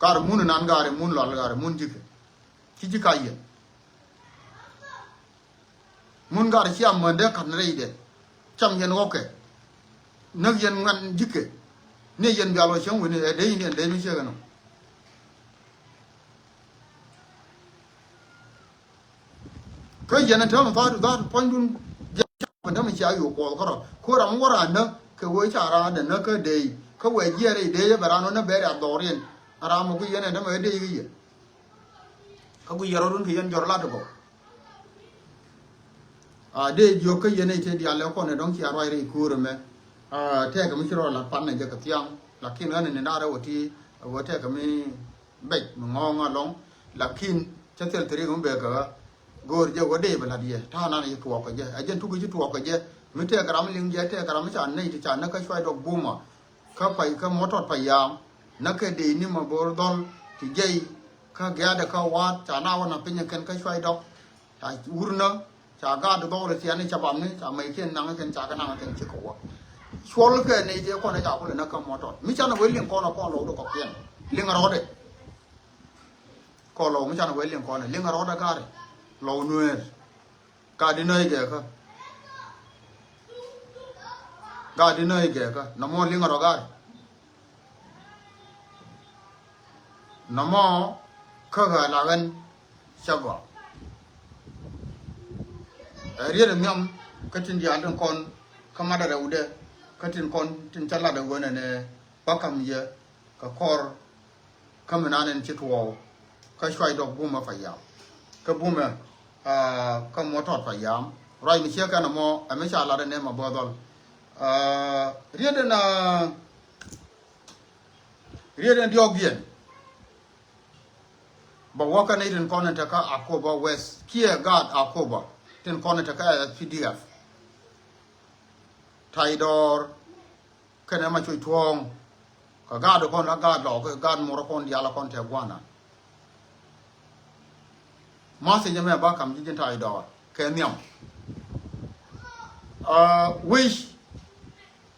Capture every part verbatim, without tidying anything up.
Gaari mun inan gaari mun lual gaari mun ji̱kɛ. Ci ji̱ ka yɛn. Mun gaari ci amän dee ka̱n rɛydɛ. Cam yɛn ɣɔkɛ. Näk yɛn ŋuɛn ji̱kɛ. Ni yɛn bial wä cäŋ wi̱ni ɛ dee in yɛn dee mi ciek ɛnɔ. Kä yɛn ɛ täämɛ tha̱a̱t tha̱a̱t puɔ̱nydun. Jiɛn täämɛ cia yo̱o̱k kuɔth kärɔ̱ ko̱ ram wä raan näk kɛ wee ca raan dɛ näk kä dee kä wee jiɛɛr i̱ dee yɛ bɛ raan wä näk bɛ riat dhɔriɛn. Raan mɔ ku yɛn ɛ täämɛ ɛ dee i̱ yɛ. Kä ku yɛn rɔ̱dun kɛ yɛn jɔr lat gɔw. A dee jiök kä yɛn ɛ te diaal ɛ kɔn ɛ dɔ̱ŋ cia ruac rɛy ko̱o̱r ɛmɛ. A tɛkɛ mi ci rɔ lat pan ɛ jɛ kɛ thiaŋ. Lakin ɣän ɛ ni da̱rɛ wä ti ɛ wä tɛkɛ mi bɛc mi ŋɔ̱ɔ̱ŋ alɔŋ. Lakin cä thil thirik mi bɛ kɛ ɣä go̱o̱r jɛ wä dee bɛ la̱t yɛ ta̱a̱ nan yɛ tuɔɔk kɛ jɛ ɛ jɛn tuki ci tuɔɔk kɛ jɛ. Mi tɛɛk ram liŋ jɛ tɛɛk ram mi ca nɛy ti ca näk kä cuay dɔk bumä. Kä pay kä muɔ̱tɔt pay yaam näk kɛ dee ni ma bo̱o̱r dhɔl ti jɛy. Kä gɛ̈ɛ̈dɛ kä wa̱a̱t ca na wä na piny kɛn kä cuay dɔk. Ca wurnä ca gaat dhɔɔl thiani ca bamni ca mɛykiɛn naŋ kɛn ca kɛ naŋ kɛn ci kɛ wä. Cuɔl kɛ nɛy ti kɔn ca kulɛ näk kä muɔ̱tɔt mi canɛ wee liŋ kɔn kɔn lɔw di kɔkiɛn. Liŋ rɔɔdɛ. Kɔn lɔw mi canɛ wee liŋ kɔn liŋ rɔɔdɛ gaari. Lɔw nueer. Gaat di nöi gɛɛkä. Gaat di nöi gɛɛkä nɔmɔ liŋ rɔ gaari. Nɔmɔ kä ɣä la ɣän cä gɔaa. Ɛ riet ɛ nhiam kä tin diaal tin kɔn kä mat ɛ rɛwdɛ kä tin kɔn tin cä lat ɛ ɣöö nɛnɛ bä ka̱m yɛ kɛ kɔr. Kä mi nan ɛn ci tuɔɔk kä cuay dɔk bumɛ pa yam kä bumɛ kä muɔ̱tɔt pa yam. Ruac mi ciek kɛn ɛmɔ ɛ mi ca lat ɛ nɛmɛ bä dhɔl. Riet ɛn riet ɛn diɔ̱k yɛn. Bɛ wäkä ni tin kɔn in tekä Akobo West kiɛ gaat Akobo tin kɔn in tekä S P D F. Ta̱y dɔɔr kɛnɛ ma cuc tuɔ̱ɔ̱ŋ. Kɛ gaat kɔn la gaat lɔɔk kɛ gaat murä kɔn diaal kɔn tɛ gua̱a̱na. Ma̱th in jɛ mɛ ba kam ji̱ ji̱n ta̱y dɔɔr kɛ nhiam. Wec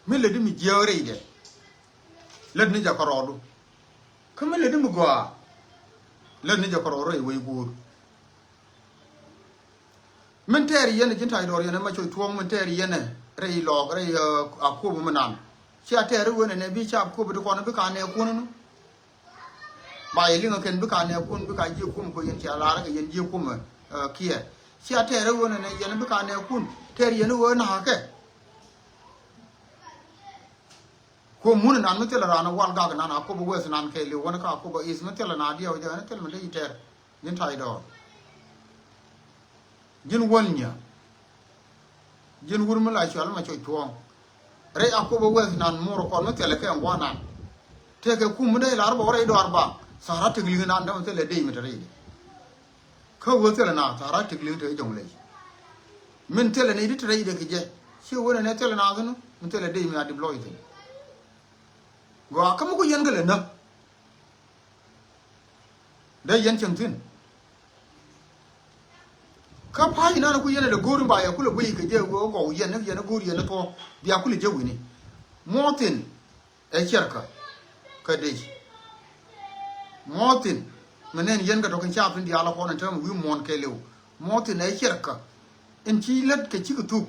mi lät di mi jiääk rɛydɛ. Lät ni jɛ kärɔɔdu. Kä mi lät di mi gɔaa lät ni jɛ kärɔɔdu rɛy wec guur. Min tɛɛr yɛn ji̱n ta̱y dɔɔr yɛn ma coc tuɔ̱ɔ̱ŋ min tɛɛr yɛn rɛy lɔɔk rɛy Akobo mi nan. Cia tɛɛr iwen ɛnɛ bi ca Akobo di kɔn bi ka nɛɛkun ni. Ba yɛ liŋ kɛn bi ka nɛɛkun bi ka jiɛ kum ko yɛn cia lar kɛ yɛn jiɛ kum kiɛ. Cia tɛɛr iwen ɛnɛ yɛn bi ka nɛɛkun tɛɛr yɛn iwen na̱a̱kɛ. Kuɔ mun nan mi thilɛ ran wal gak nan Akobo West nan kɛ liw wän ka Akobo East mi thilɛ na diɛw jɛ ni thil mi dee itɛr. Ji̱n ta̱y dɔɔr. Ji̱n wäl nyä. Ji̱n wur mi la cual ma cuɔc tuɔ̱ɔ̱ŋ. Rɛy Akobo West nan mur kɔn mi thilɛ kɛ ŋuan nan. Tëëkɛ kum mi dee lar bä wä rɛy dɔɔr ba thara tik liŋ nan dämɛ thilɛ dee mi te rɛy dee. Kä wä thilɛ na thara tik liŋ te jɔŋ ley. Min thilɛ ni di te rɛy dee kɛ jɛ ci wä nɛ nɛ thilɛ na thinu min thilɛ dee mi a dip lɔc thin. Gɔaa kä mi ku yɛn kɛ lɛ nä. Dee yɛn cieŋ thi̱n. Kä pa̱a̱c inan ku yɛn ɛ lɛ go̱o̱r in ba yɛ kulɛ guiy kɛ jɛ wee gɔw yɛn ni yɛn go̱o̱r yɛn ni thuɔ̱ɔ̱ bia kulɛ jɛ wi̱ni. Muɔ̱ɔ̱thin ɛ ciɛrkä kä dec. Muɔ̱ɔ̱thin mi nɛn yɛn kɛ tɔ̱ kɛ caap in diaal ɛ kɔn in täämɛ wi̱i̱ muɔ̱ɔ̱n kɛɛliw. Muɔ̱ɔ̱thin ɛ ciɛrkä in ci lät kɛ cikɛ thuk.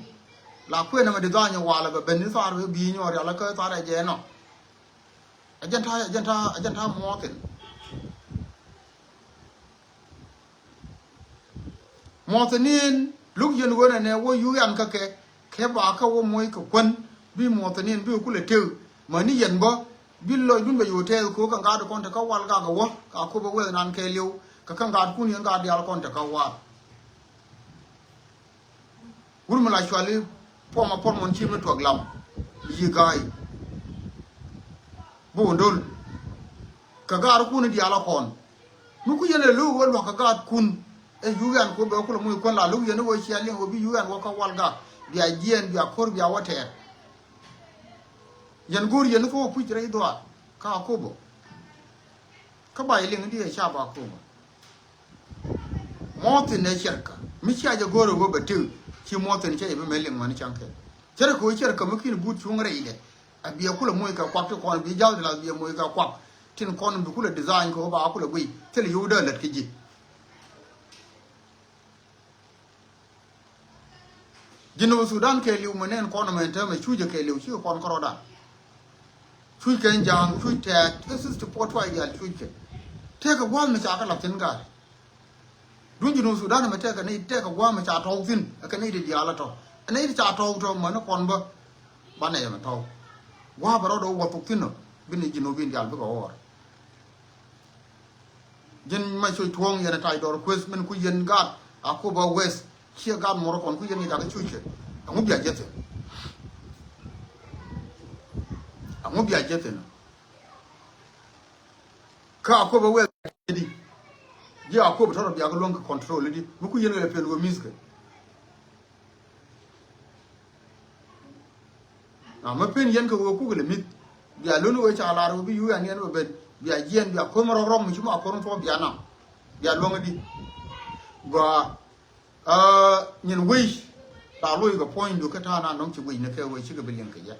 La kuɛn ɛmɛ di dha̱a̱ny walɛ bɛ ben ni thaar wee bi̱i̱ nyɔɔr rial kä thaar ɛ jɛ ɛnɔ. Ɛ jɛn ta̱a̱ ɛ jɛn ta̱a̱ ɛ jɛn ta̱a̱ muɔ̱ɔ̱thin. Muɔ̱ɔ̱thinin luk yɛn ɣöö nɛnɛ wä yuk yan kä kɛ kɛ ba kä wä moc kɛ kuän. Bi muɔ̱ɔ̱thinin bi kulɛ tëk mäni yɛn bä bi lɔcdun bɛ yo̱o̱ tɛɛth ko̱o̱k kä ŋa̱a̱t kɔn te kä wal gak ɛ wä ka Akobo West nan kɛɛliw kɛ kä ŋa̱a̱tkun yɛn ŋa̱a̱t diaal kɔn te kä wal. Wur mi la cuali puɔm a puɔr mɔn ci mi tuɔk lam yi ga̱a̱y. Bi wä dol kɛ gaatkun diaal a kɔn. Mi ku yɛn ɛ lo̱k wä luak kɛ gaatkun. Ɛ yuuc ɛn ku bɛ kulɛ muc kuän la lo̱k yɛn wä cia liŋ wä bi yuuc ɛn wä kä wal gak bia jiɛɛn bia ko̱r bia wä tɛɛr. Yɛn go̱o̱r yɛn kä wä puc rɛy dhuaar kä Akobo. Kä ba yɛ liŋ di ɛ ca ba Akobo. Muɔ̱ɔ̱thin ɛ ciɛrkä mi cia jɛ go̱o̱r ɛ wä bɛ tëk ci muɔ̱ɔ̱thin cɛ yɛ bi mɛ liŋ mani caŋ kɛ. Ciɛrkä wä ciɛrkä mi kin but cuŋ rɛydɛ. A biɛ kulɛ moc kɛ kuak ti kɔn bi ja̱l ti la biɛ moc kɛ kuak tin kɔn bi kulɛ design kɛ wä ba kulɛ guiy thil yio̱w dee lät kɛ ji̱. Jinub Sudan kɛɛliw mi nɛn kɔn mɛn täämɛ cucɛ kɛɛliw cikɛ kɔn kärɔ̱dan. Cuckɛ ja̱a̱ŋ, cuc tɛɛt, kä sixty four tribe diaal cuckɛ. Tëëkɛ gua̱a̱th mi ca kɛ la̱th thi̱n gaat. Duŋ Jinub Sudan mɛ tëëkɛ ni tëëkɛ gua̱a̱th mi ca tɔ̱w thi̱n, ɛ kɛ ni ti diaal ɛ tɔ̱. Ɛ ni ti ca tɔ̱w tɔ̱ män kɔn bä. Banɛ yɛ mɛ tɔ̱w. Gua̱a̱th bɛ rɔɔdɛ wä thok thi̱n ɔ, bi ni Jinubin diaal bikɛ ɣɔr. Ji̱n ma cuc tuɔ̱ɔ̱ŋ yɛn ɛ tac dɔɔr kueth min ku yɛn gaat Akobo West. Ciɛ gaat muɔrä kɔn ku yɛn kɛ jakä cuc kɛ. Ɛŋu bia jɛ thi̱n? Ɛŋu bia jɛ thi̱n? Kä Akobo West di. Ji̱ Akobo tɔrɔ bia kɛ luäŋ kɛ control di. Mi ku yɛn kɛ lɛ pen wä mi̱th kɛ. A mä pen yɛn kɛ ɣöö kukɛ lɛ mi̱th. Bia lon ɣöö ca lar ɣöö bi U N yɛn bɛ ben. Bia jiɛn bia ko̱n rɔk rɔk mi ci ma ko̱n thuɔ̱k bia nam. Bia luäŋ di. Gɔaa. Aa, nyin wec. La loc kɛ puɔ̱nydu kä ta̱a̱ na nɔŋ ci wec ni kɛ ɣöö cikɛ bi liŋ kɛ jɛ.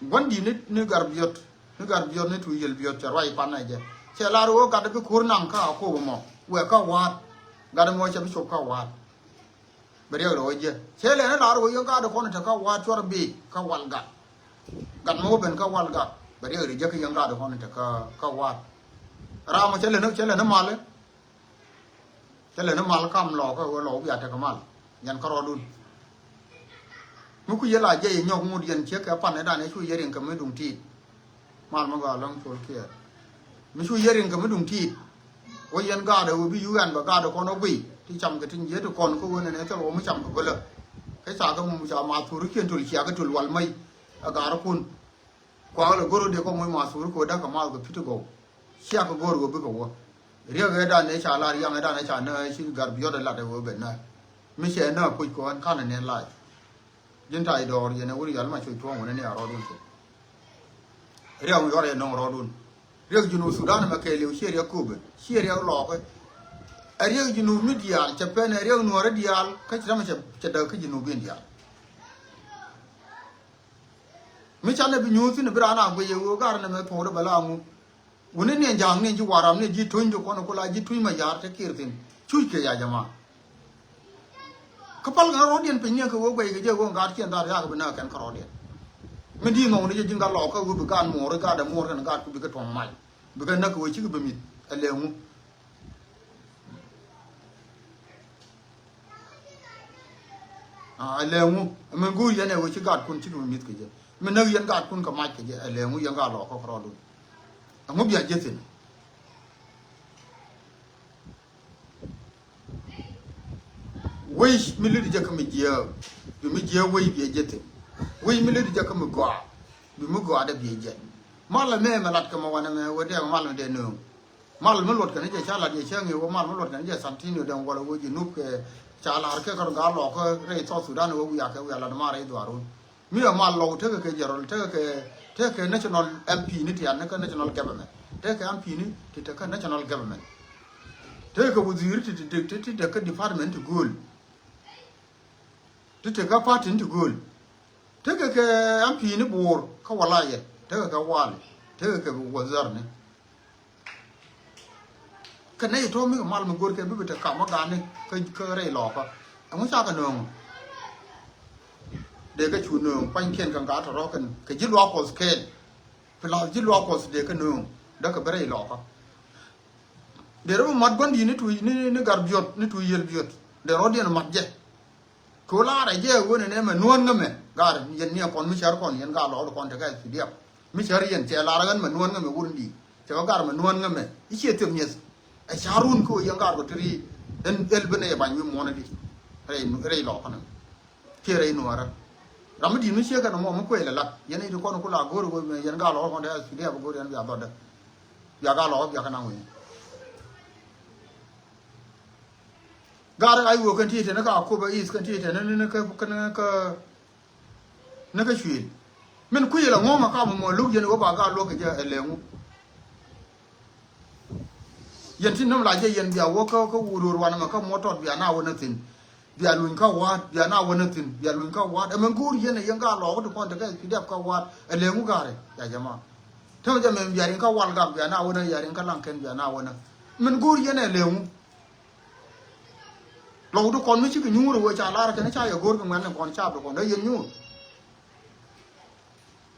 Gua̱n di̱t ni, ni gar biɔt. Ni gar biɔt ni tuc yel biɔt cɛ ruac pan na jɛ. Cɛ lar ɣöö gat bi ko̱r naŋ kä Akobo mɔ. Wɛ kä wa̱a̱t. Gat mɔ cɛ bi cop kä wa̱a̱t. Bɛ riɛk rɛ wä jiɛ. Cɛ lɛ ni lar wä yɛn gaat kɔn te kä wa̱a̱t cuɔr bi kä wal gat. Gat mɛ wä ben kä wal gat. Bɛ riɛk rɛ jiɛ kä yɛn gaat kɔn te kä, kä wa̱a̱t. Ram mɔ cɛ lɛ ni, cɛ lɛ ni mal. Cɛ lɛ ni mal kam lɔ kä wä lɔ wä bia te kä mal. Yɛn kä rɔɔdun. Mi ku yɛ la jiɛ yɛ nyɔk ŋut yɛn ciek kɛ pan ni dan yɛ cu yɛ riŋ kɛ mi duŋ tiit. Mal mi gɔaa lɔ̱ŋ col kiɛɛr. Mi cu yɛ riŋ kɛ mi duŋ tiit. Wä yɛn gaatdɛ wä bi U N bɛ gaatdɛ kɔn wä guiy. Ti cam kɛ tin jiet ti kɔn kä wen ɛn ɛ thil wä mi cam kɛ bälä. Kä ca kɛ mum ca ma thur kiɛn tul cia kɛ tul wal mäc. Ɛ gaarikun. Kuakä lɛ go̱r wä dee kɔ muc ma thur kɛ wä da̱k kɛ maath kɛ pi̱t ti gɔw. Cia kɛ go̱r wä bikɛ wä. Riɛk ɛ dan ɛ ca lar yaŋ ɛ dan ɛ ca nä ɛ ci gar biɔt ɛ lat ɛ wä bɛ nä. Mi cɛ nä puc kɛ ɣän kanɛ nɛn lac. Ji̱n ta̱a̱ i̱ dɔɔr yɛn ɛ wur yal ma cuc tuɔ̱ɔ̱ŋ wun ɛ ni a rɔɔdun cɛ. Riɛk mi yɔr yɛ nɔŋ rɔɔdun. Riɛk Junub Sudan mɛ kɛɛliw ciɛ riɛk Akobo, ciɛ riɛk Lɔɔkä. Ɛ riɛk Junub mi diaal, cɛ pɛn ɛ riɛk Nuäärä diaal, kä ci täämɛ cɛ, cɛ däk kä Junubin diaal. Mi canɛ bi nyuuth thi̱n bi raan a guic ɛ ɣöö gar nɛ mɛ thuɔɔkdɛ bɛ la ŋu. Wuni ni ja̱a̱ŋ ni ji̱ Warap ni ji̱ Tuny ti kɔn ku la ji̱ Tuny ma ya̱a̱r te kiɛɛr thi̱n. Cuc kɛ ya jama. Kä pal kɛ rɔɔdiɛn piny ni kɛ wee guɛy kɛ jɛ wee ŋa̱a̱t ciɛn dha̱a̱r yakɛ bi nääk kɛn kä rɔɔdiɛn. Min di̱i̱t nhɔk ni jɛ ji̱n gat lɔɔk kä wee bi gaat muɔɔr i̱ gaat ɛ muɔɔr kɛn gaat ku bikɛ tuɔ̱ŋ mac. Bikɛ näk kɛ wee cikɛ bi mi̱th ɛ lɛɛŋu. A, ɛ lɛɛŋu. Min go̱o̱r yɛn ɛ wee ci gaatkun cikɛ bi mi̱th kɛ jɛ. Min näk yɛn gaatkun kɛ mac kɛ jɛ ɛ lɛɛŋu yɛn gaat lɔɔk kä rɔɔdun. Ɛŋu bia jɛ thi̱n? Wec mi lät jɛ kä mi jiääk, bi mi jiääk wec biɛ jɛ thi̱n. Wec mi lät jɛ kä mi gɔaa, bi mi gɔaa dee biɛ jɛ. Mal ɛmɛ mɛ lat kɛ mɛ wanɛ mɛ wee dee mal mɛ dee nööŋ. Mal mi luɔt kɛn jɛ ca lat jɛ cä ŋi̱i̱ wä mal mi luɔt kɛn jɛ Santini dɛŋ wala wä Junub kɛ ca lar kɛ kɛ gat lɔk kä rɛy South Sudan wä wiak kɛ wiak lat ma rɛy dhuarun. Mi ɛ mal lɔw tekɛ kɛ general, tekɛ kɛ, tekɛ kɛ national M P ni tian ni kä national government. Tekɛ kɛ M P ni ti te kä national government. Tekɛ kɛ wazir ti, ti, ti, ti te kä department ti gööl. Ti te kä party ni ti gööl. Tekɛ kɛ M P ni Bor kä walaya. Tekɛ kɛ wali. Tekɛ kɛ wazir ni. Kɛ nɛy tɔ̱ mi kɛ mal mi go̱rkɛ bi bi te kam ɔ gani kä, kä rɛy lɔɔkä. Ɛŋu ca kɛ nööŋ? Dee kɛ cu nööŋ kuanykiɛn kɛ ŋa̱a̱t tɔ̱rɔ̱ kɛn kɛ ji̱ luaak Kuɔth kɛɛl. Plus ji̱ luaak Kuɔth dee kɛ nööŋ dee kɛ bi rɛy lɔɔkä. Dee rɔ bi mat gua̱n di̱i̱t ni tuuc ni, ni gar biöt ni tuuc yiël biöt. Dee rɔ̱diɛn mat jɛ. Kɛ ɣöö laarɛ jɛ ɣöö nɛnɛ mɛ nuɔ̱ɔ̱n ŋämɛ. Gaar yɛn niɛ kɔn mi cär kɔn yɛn gaar lɔɔk kɔn tekɛ S P D F. Mi cär yɛn cɛ laarɛ ɣän mɛ nuɔ̱ɔ̱n ŋämɛ wur in di̱i̱t. Cɛ kɛ gaar mɛ nuɔ̱ɔ̱n ŋämɛ. I̱ ciɛ thiep mi̱eth. Ɛ ca̱run kɛ ɣöö yɛn gaar kɔ ti ri. Ɛn ɛl bi nɛ yɛ ba̱ny wi̱i̱ muɔ̱ɔ̱n in di̱i̱t. Rɛy, rɛy lɔɔk kɔn. Kiɛ rɛy nuɔ̱ɔ̱rä. Ram mi di̱i̱t mi ciek kɛn ɛmɔ mi kuëë lɛ la̱t. Yɛn i̱ ti kɔn ku la go̱o̱r ɣöö mɛ yɛn gaar lɔɔk kɔn tekɛ S P D F go̱o̱r yɛn bia dhɔt dä. Bia gaar lɔɔk bia kɛ naŋ wi̱i̱. Gat a iwuɔ kɛn ti tɛn kä Akobo East kɛn ti tɛn ni kä, kä, kä, ni kä Cuël. Min kui̱ la ŋuɔ̱ŋ a kam mɔ luk yɛn wä ba gat luɔk kɛ jɛ ɛ lɛŋu. Yɛn ti nɔm la jɛ yɛn bia wä kä, kä wur wur wanɛ mɛ kä muɔ tɔt bia na wä ni thi̱n. Bia luny kä wa̱a̱t, bia na wä ni thi̱n, bia luny kä wa̱a̱t. Ɛ mɛ go̱o̱r yɛn ɛ yɛn gat lɔɔk ti kɔn tekɛ S P D F kä wa̱a̱t. Ɛ lɛŋu gat ɛ, ya jama. Tämɛ jɛ mɛm bia riŋ kä Walgak, bia na wänä, bia riŋ kä Laŋkɛn, bia na wänä. Min go̱o̱r yɛn ɛ lëŋu. Lɔw ti kɔn mi cikɛ nyuur ɛ wee ca lar kɛn ca yɛ go̱o̱r kɛ ŋuɛn ni kɔn cap ti kɔn dee yɛn nyuur.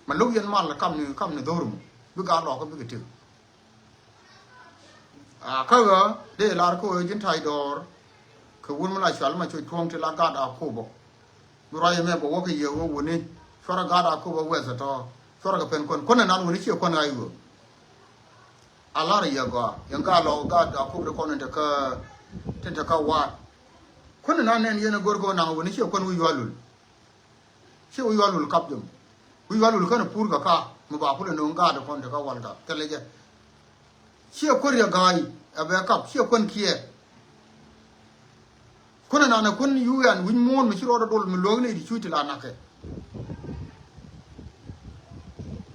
Ma lo̱k yɛn mal kam ni, kam ni dho̱r mu. Bi gaa lɔk kä bikɛ tëk. A kä ɣä dee lar kä ɣä ji̱n ta̱c dɔɔr. Kɛ wun mi la cual ma cuc tuɔ̱ŋ ti la gat Akobo. Bi ruac ɛmɛ bɛ wä kɛ yɛ ɣä wuni. Cuarɛ gat Akobo wɛth ɛ tɔ̱. Cuarɛ kɛ pen kuän. Kuän ɛnan wuni ciɛ kuän ɣa̱c ɣöö. A lar yɛ gɔaa. Yɛn gat lɔ gat Akobo ti kɔn tin te kä, tin te kä waat. Kuän ɛnan nɛn yɛn ɛ go̱r kɛ wä naŋ wuni ciɛ kuän wi̱i̱ yualul. Ciɛ wi̱i̱ yualul kap jɛ mɔ. Wi̱i̱ yualul känɛ pur kɛ ka mi ba kulɛ no̱o̱ŋ gaat kɔn te kä Walgak thilɛ jɛ. Ciɛ kuän riɛ ga̱a̱c ɛ bɛ kap, ciɛ kuän kiɛ. Kuän ɛnan ɛ kuän U N wi̱c muɔ̱ɔ̱n mi ci rɔɔdɛ dol mi luäk nɛy ti cuc ti la na̱kɛ.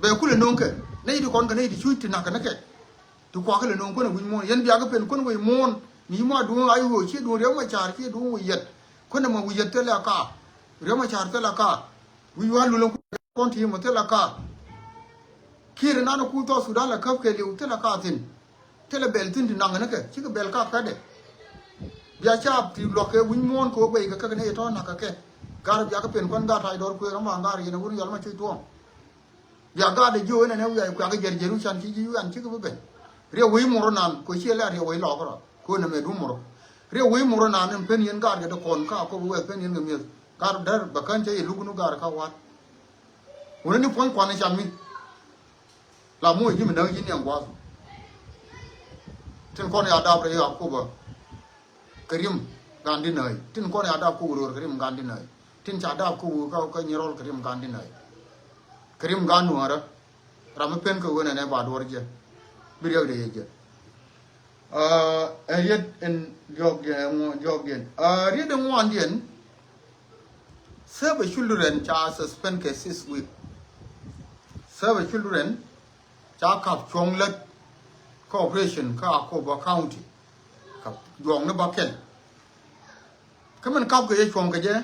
Bɛ kulɛ no̱o̱ŋ kɛ nɛy ti kɔn kɛ nɛy ti cuc ti na̱kɛ ni kɛ. Ti kuakä lɛ no̱o̱ŋ kuän ɛ wi̱c muɔ̱ɔ̱n. Yɛn biakä pen kuän wec muɔ̱ɔ̱n. Mi ci ma duŋ a i̱ ɣöö ciɛ duŋ Riɛk Macar, ciɛ duŋ wec yɛt. Kuän ɛmɔ wec yɛt thilɛ a ka. Riɛk Macar thilɛ a ka. Wi̱c wa lulɛ kuän ti mɔ thilɛ a ka. Kiir nan ku South Sudan la käp kɛ liw thilɛ a ka thi̱n. Thilɛ bɛl thi̱n ti naŋ ni kɛ. Cikɛ bɛl ka kädɛ. Bia caap ti luɔk kɛ wi̱c muɔ̱ɔ̱n kɛ wä guɛy kɛ käk ni yɛ tɔ̱ na̱k kɛ kɛ. Gar biakä pen kuän gar ta̱c dɔr kuëër ɔmɔ gar yɛn ɛ wun yɔl ma cuc tuɔ̱ɔ̱ŋ. Bia gaat ɛ jiö inɛnɛ wiac kuiak jiɛr jiɛr wi̱can ci ji̱ wian cikɛ bi ben. Riɛk wec mor inan kɛ ciɛ lɛ riɛk wec lɔɔk rɔ kɛ nɛmɛ du mor. Riɛk wec mor inan in pen yɛn gaat kɛ ti kɔn ka kop wɛth pen yɛn kɛ mi̱eth. Gaat där bɛ kän cä yɛ luk nu gaat ka wa̱t. Wuni ni puɔ̱ny kuan in cam mi. La muc ji̱ mi näk ji̱ niɛŋ gua̱a̱th. Tin kɔn ya dap rɛ yɛ Akobo. Kɛ rim gan di nääc tin kɔn ya dap kä wuröör kɛ rim gan di nääc tin ca dap kä wur kä kä nyirɔl kɛ rim gan di nääc. Kɛ rim gan nuäärä. Ram mi pen kɛ wen ɛn ɛ ba duɔr jɛ bi riɛk de yɛ jɛ. Ɛ riet in diɔk diɛn diɔk diɛn ɛ riet in ŋuan diɛn. Save a children ca suspend kɛ six week. Save a children ca kap cuɔ̱ŋ lät kä operation kä Akobo County. Kap juɔ̱ɔ̱ŋ ni bakɛl. Kä min kap kɛ yɛ cuɔ̱ŋ kɛ jɛ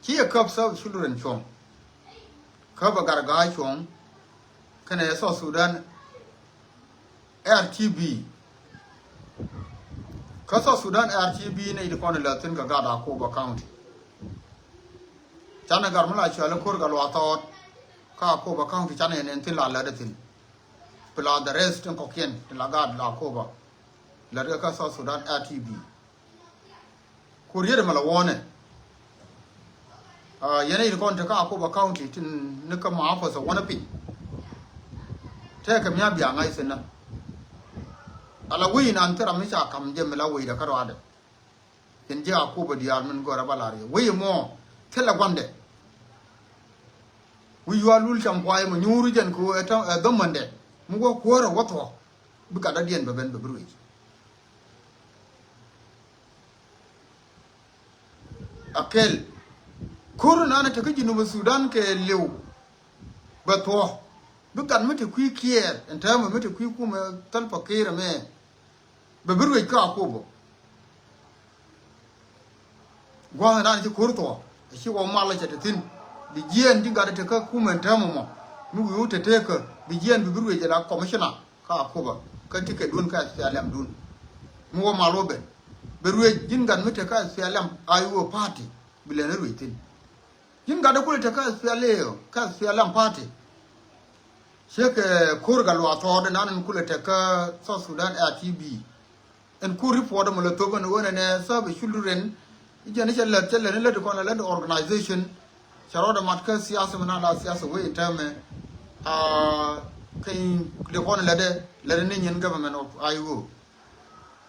ci yɛ käp Save Children cuɔ̱ŋ. Käp a Gatgaai cuɔ̱ŋ kɛnɛ South Sudan R T B. Kä South Sudan R T B ni ti kɔn lɛ thi̱n kɛ gat Akobo County. Canɛ gat mi la cɔal i̱ ko̱r kɛ luaak thɔɔt kä Akobo County canɛ yɛn thi̱n la lät thi̱n. Plus the rest tin kɔ̱kiɛn tin la gaat la Akobo lät kɛ kä South Sudan R T B. Ku riet ɛmɛ la wɔnɛ. Yɛn a yit kɔn te kä Akobo County tin ni kä ma office wɔnɛ piny. Tɛkɛ mi a bia ŋa̱c thi̱n na. Ala wec inan thil ram mi ca ka̱m jɛ mi la wecdɛ kä ruaadɛ. Yɛn ji̱ Akobo diaal min gɔrɛ ba lar yɛ wec imɔ thilɛ gua̱ndɛ. Wi̱i̱ yual lul cam kuay mɔ nyuuri jɛn kɛ ɣöö ɛ dhämändɛ mi wä kuäärä wä thuɔ̱k. Bi gat dɔ̱diɛn bɛ ben bɛ bi ruëc. A kɛl ko̱r nanɛ te kä Jinub Sudan kɛ liw bɛ thuɔ̱k. Bi gat mi te kui̱ Kiir ɛn täämɛ mi te kui̱ kumɛ Salva Kiir ɛmɛ. Bɛ bi ruëc kä Akobo. Gua̱a̱th ɛnan ci ko̱r thuɔ̱k a ci wä mal cɛ te thi̱n. Bi jiɛɛn ji̱ gat te kä kumɛn täämɛ mɔ mi wi̱i̱ wä te teekä bi jiɛɛn bi bi ruëc ala commissioner kä Akobo kä ticket duun kä S P L M duun. Mi wä mal wä ben bi ruëc ji̱n gat mi te kä S P L M I O party bi lɛn ruëc thi̱n. Ji̱n gat de kulɛ te kä S P L A kä S P L M party. Ciek kɛ ko̱r gat luaak thɔɔt ɛnan ɛn kulɛ te kä South Sudan R T B. Ɛn kur report ɛmɔ lɛ thop ɛn ɣöö nɛnɛ Save Children. I̱ jɛn i̱ cɛ lät cɛ lät ni lät kɔn lɛ lät organization. Cɛ rɔɔdɛ mat kä siasa mi na la siasa wec in täämɛ. Aa keny de kɔn lät dɛ lät ni nyin government of I O.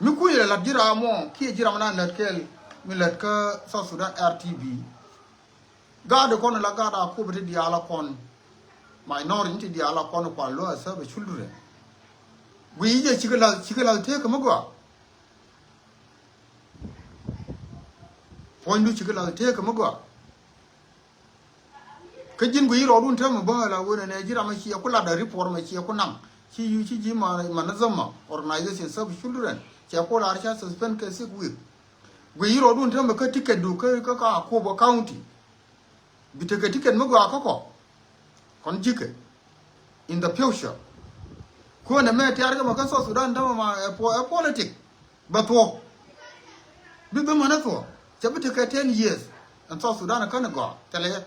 Mi kuc lɛ lät ji̱ ram mɔ kiɛ ji̱ ram mi na lät kɛɛl mi lät kä South Sudan R T B. Gaat kɔn la gaat Akobo ti diaal a kɔn. Minority ti diaal a kɔn kual lo a Save Children. Guiy jɛ cikɛ lath cikɛ lath tëëk mi gɔaa. Puɔ̱nydu cikɛ lath tëëk mi gɔaa. Kä ji̱n guiy rɔɔdun täämɛ bä la wen ɛnɛ ji̱ ram a ciɛ ku lat a report mɛ ciɛ ku naŋ. Ci yu ci ji̱ ma, ma nazama organization Save Children. Ciɛ ku lar ca suspend kɛ six week. Guiy rɔɔdun täämɛ kä ticket du kä, kä, kä Akobo County. Bi tekɛ ticket mi gɔaa kä kɔ. Kɔn ji̱kɛ in the future. Kuɔnɛ mɛ tiarkɛ mɛ kä South Sudan tämɛ ma ɛ po-, ɛ politik. Bɛ thuɔ̱k. Bi dhämänä thuɔ̱k. Cɛ bi tekɛ ten years. Ɛn South Sudan ɛ kän ɛ gɔaa. Thilɛ yɛ.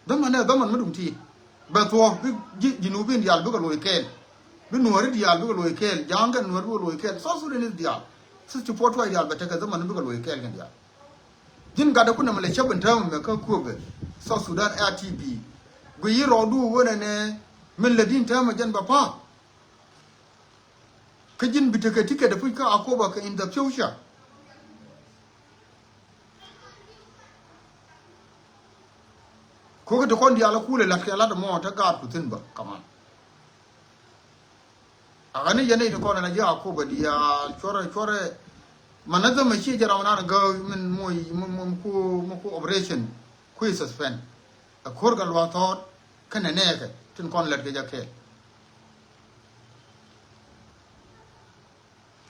Dhämänɛ dhämän mi duŋ ti̱i̱t. Bɛ thuɔ̱k bi ji̱, ji̱ Junubin diaal bikɛ loc kɛɛl. Bi Nuääri diaal bikɛ loc kɛɛl. Ja̱a̱ŋ kɛn Nuäär bikɛ loc kɛɛl. South Sudanese diaal. Sixty-four tribe diaal bɛ tekɛ dhämän bikɛ loc kɛɛl kɛn diaal. Ji̱n gatdä kunɛ mɛ lɛ cäp in täämɛ mɛ kä Akobo, South Sudan R T B. Guiy i̱ rɔɔdu ɣöö nɛnɛ min lätdi in täämɛ jɛn bɛ pa̱a̱k. Kä ji̱n bi tekɛ ticket puc kä Akobo kɛ in the future. Ko̱ki ti kɔn diaal kulɛ la̱t kɛ la̱t mɔ te gaatku thi̱n bä kaman. A ɣän ni yɛn nɛy ti kɔn ala ji̱ Akobo diaal cuɔrɛ cuɔrɛ. Manadhama ciɛ jɛ ram nan gäk min moc, min, min ku, min ku operation kui̱ suspend. Ɛ ko̱r kɛ luath thɔɔt kɛnɛ nɛɛkɛ tin kɔn lät kɛ jɛ kɛɛl.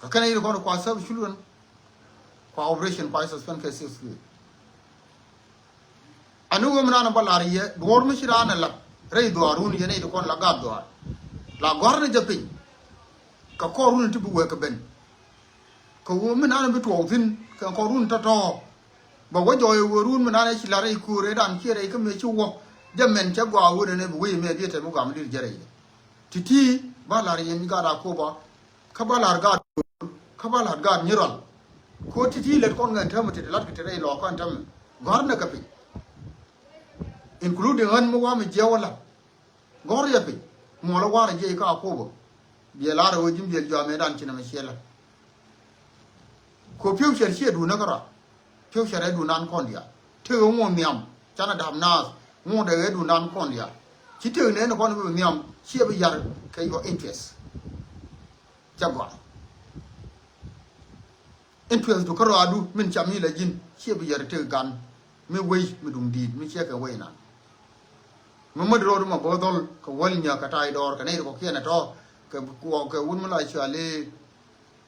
Kɛ kɛnɛ yit kɔn kua save children, kua operation kua suspend kɛ six week. Ani ɣöö mi nan bä lar yɛ duɔ̱ɔ̱r mi ci raan ɛ lak rɛy dhuaarun yɛn nɛy ti kɔn la gat dhuaar. La gɔ̱a̱r ni jɛ piny. Kɛ kɔɔrun ti bi wek kɛ ben. Kɛ ɣöö mi nan bi tuɔɔk thi̱n kɛ kɔɔrun tɔ̱tɔ̱. Bɛ wä jɔɔy ɣöö run mi nan ɛ ci lar rɛy köör rɛydan ciɛ rɛy kä mëë ci wä. Jɛ mɛn cɛ gɔaa ɣöö nɛnɛ bi wec mɛ biɛ tɛm mi gam dir jɛ rɛy. Ti̱ti̱ ba lar yɛn gat Akobo. Kä ba la̱r gaat, kä ba la̱r gaat Nyirol. Ko ti̱ti̱ lät kɔn ŋɛn täämɛ ti lat kɛ ti rɛy lɔɔkä ɛn täämɛ. Gɔ̱a̱r nɛ kɛ piny. Including ɣän mi wa mi jiɛw ɛ la̱t. Gɔ̱a̱r yɛ piny. Muɔlä warɛ jiɛc kä Akobo. Biɛ la̱r ɛ ɣöö ji̱n biɛl jɔamɛ dan cinɛ mɛ ciɛ la̱t. Ko future ciɛ duundä kärɔa. Future ɛ duundan kɔn diaal. Tëë ɣä ŋuɔ̱t nhiam canɛ da̱p naath ŋuɔ̱t ɛ ɣä duundan kɔn diaal. Ci tëë nɛɛni kɔn bi nhiam ciɛ bi yar kɛ your interest. Cɛ gɔaa. Interest du kärɔadu min cam ilɛ ji̱n ciɛ bi yar tëë gan mi wei mi duŋ di̱i̱t mi ciɛ kɛ wei nan. Mi mät ro̱o̱du ma bo̱o̱ dhɔl kɛ wäl nyäk kɛ tay dɔɔr kɛ nɛy ti kɔ̱kiɛn ɛ tɔ̱ kɛ kuɔɔk kɛ wut mi la cuali.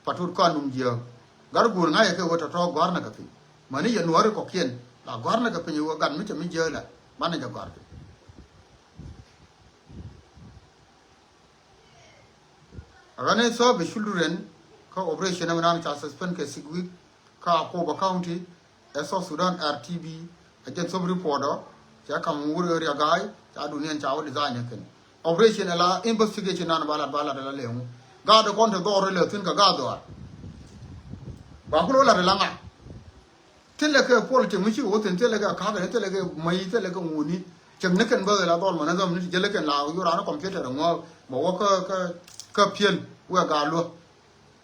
Patut kɔn num jiääk. Gat guur ŋa̱cä kɛ ɣöö tɔ̱tɔ̱ gɔ̱a̱r nɛ kɛ piny. Mäni yɛ nuɔ̱ɔ̱ri kɔ̱kiɛn la gɔ̱a̱r nɛ kɛ piny ɣöö gat mi cɛ mi jiääk la banɛ jɛ gɔ̱a̱r piny. A ɣän ɛ sɔɔp ɛ children kä operation ɛmɛ nan ca suspend kɛ six week kä Akobo County. Ɛ South Sudan R T B ɛ jɛn thop report ɔ. Cɛ ka̱m wur area guy ca duniɛn ca wä design ɛ kɛn operation ɛ la investigation nan ba lat ba lat ɛ la lɛŋu. Gaat ɛ kɔn te dhɔr ɛ lɛ thi̱n kɛ gaat dhɔaar. Ba kulɛ wä lat ɛ la ŋa. Thilɛ kɛ politik mi ci wä thi̱n thilɛ kɛ ka̱kɛ thilɛ kɛ mäy thilɛ kɛ ŋuni. Cɛm ni kɛn bä ɛ la dhɔl mɛ ni dhɔm ni ti jälɛ kɛn la yor an computer ɛ ŋuɔ bɛ wä kä kä kä piɛl wɛ gaat luä.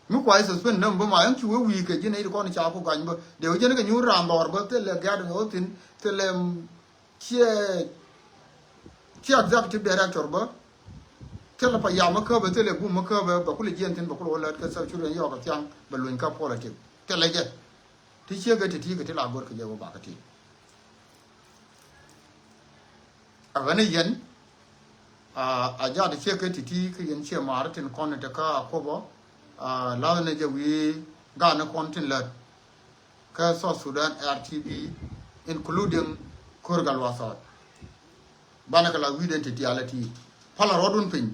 Mi kuay suspend näm bä ma ɛn cu wee wi̱i̱ kɛ ji̱n ɛ yit kɔn ca ku gany bä dee wee jɛn kɛ nyuur raan dhɔr bä thilɛ giat mi wä thi̱n thilɛ ciɛ ciɛ executive director bä. Thilɛ pa yam mä käbä thilɛ bum mä käbä bä kulɛ jiɛn thi̱n bä kulɛ wä lät kɛ sɛk curiɛn yɔɔk kɛ thiaŋ bɛ luny kä politik thilɛ jɛ. Ti ciek ɛ ti ti kɛ ti la go̱r kɛ jɛ wä bakä ti. A ɣän i̱ yɛn a jat ciek ɛ ti ti kɛ yɛn ciɛ ma̱a̱r tin kɔn te kä Akobo. La̱th ni jɛ wi̱i̱ ga̱a̱n ni kɔn tin lät kä South Sudan R T B including Ko̱r Gatluak South. Banɛ kɛ la wi̱i̱ den ti ti alɛ ti palä rɔɔdun piny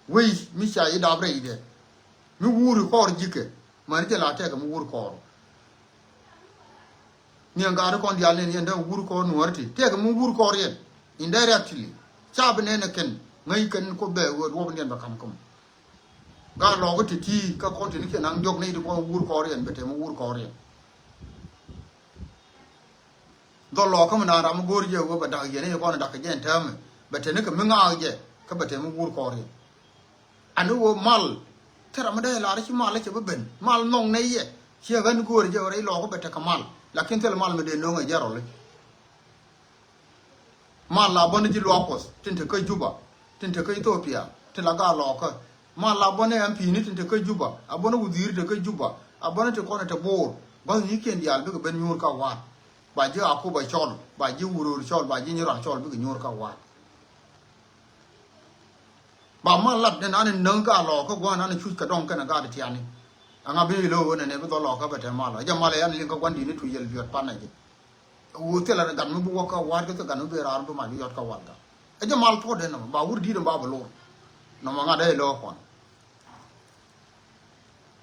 wei mi ca yi dap rɛy dɛ mi wuuri kɔɔr ji̱kɛ. Mäni jɛ la tɛkɛ mi wuuri kɔɔr. Niɛn gaat kɔn diaal ni yɛn dee wur kɔɔr nuɔɔri ti tɛk mi wur kɔɔr yɛn. Indirectly ca bi nɛn ɛ kɛn ŋäc kɛn ko bɛ wee duɔp ni yɛn bɛ kam kä mɔ. Gaat lɔɔk ti ti kä kɔn ti ni kɛn naŋ diɔk ni ti kɔn wur kɔɔr yɛn bɛ tɛm wur kɔɔr yɛn. Dhɔl lɔɔk kä mi naaŋ ram mi go̱o̱r jɛ wee bɛ dak yɛn i̱ kɔn dak kɛ jɛ ɛn täämɛ bɛ tɛn ni kɛ mi ŋaak jɛ kä bɛ tɛm wur kɔɔr yɛn. Ani ɣöö mal thil ram mi dee lar ci mal cɛ bi ben mal nhɔŋ nɛy yɛ. Ciɛ ɣän göörä jɛ ɣöö rɛy lɔɔkä bɛ tekɛ mal lakin thil mal mi dee no̱o̱ŋ ɛ jɛ rɔli. Mal la bäni ji̱ luak Kuɔth tin te kä Juba tin te kä Ethiopia tin la gaa lɔɔkä. Mal la bäni M P ni tin te kä Juba a bäni wudhiiri te kä Juba a bäni ti kɔn ɛ te bo̱o̱r. Bäth nyikiɛn diaal bikɛ ben nyuur ka wa̱a̱t ba ji̱ Akobo cɔl ba ji̱ Wuror cɔl ba ji̱ Nyirɔal cɔl bikɛ nyuur ka wa̱a̱t. Ba mal lat ni nan ni näŋ gaa lɔɔkä gua̱a̱n nan ni cuc kɛ dɔŋ kɛnɛ gaa di tiani. Aŋa bi lo̱o̱ nɛnɛ bi dhɔl lɔɔkä bɛ te mal ɔ jɛ mal ɛ yan liŋ kä gua̱n di̱t ni tuc yɛl biɔt pan ɛ jɛ. Wu thilɛ gat mi bi wä kä wa̱a̱t kä thil gat mi bi raar bi mal bi yɔt kä wa̱a̱t gat. Ɛ jɛ mal puɔ̱t dee nɔmɔ ba wur di̱i̱t ɛn ba bi lor. Nɔmɔ ŋa̱t dee ilɔ kɔn.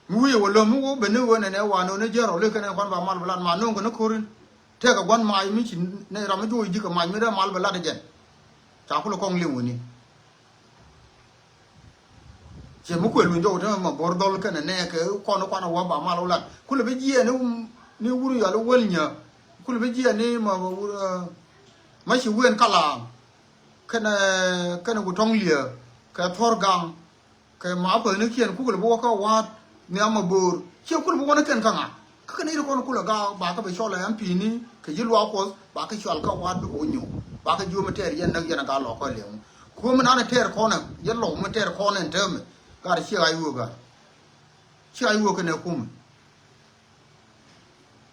Mi wi̱i̱ wä lo̱m mi wä ben ni ɣöö nɛnɛ wa no̱o̱ŋ ni jiɛn rɔ lek kɛn ɛ kɔn ba mal bi lat ma no̱o̱ŋ kɛ ni ko̱rin. Tëëkɛ gua̱n mac mi ci ni ram mi juɔc ji̱ kɛ mac mi dee mal bi lat ɛ jɛn. Ca kulɛ kɔŋ liŋ wuni. Ciɛ mi kuël wun jɔw te ma bo̱r dhɔl kɛnɛ nɛ kɛ kɔn kuan a wä ba mal wä lat. Kulɛ bi jiɛ ni, ni wur yɔl wäl nyä. Kulɛ bi jiɛ ni ma wur, eh, ma ci wen kalaŋ. Kɛnɛ, kɛnɛ ku tɔŋ liɛ. Kɛ thɔr gaŋ. Kɛ ma päth ni kiɛn kukɛ lɛ bi wä kä wa̱a̱t nhiam a bo̱o̱r. Ciɛ kulɛ bi wä ni kɛn kä ŋa. Kä kɛn i̱ ri kɔn kulɛ gaak ba kä bi cɔl a M P ni kɛ ji̱ luaak kuɔth ba kä cɔal kä wa̱a̱t bi kɛ wä nyuuk. Ba kä jiö mi tɛɛr yɛn näk yɛn a gaak lɔk kä liɛŋ. Kuäär mi nan tɛɛr kɔn ɛ, yɛn lɔk mi tɛɛr kɔn ɛ täämɛ. Gaat ciɛ ɣa̱c wöök gaat. Ciɛ ɣa̱c wöök kɛnɛ kumɛ.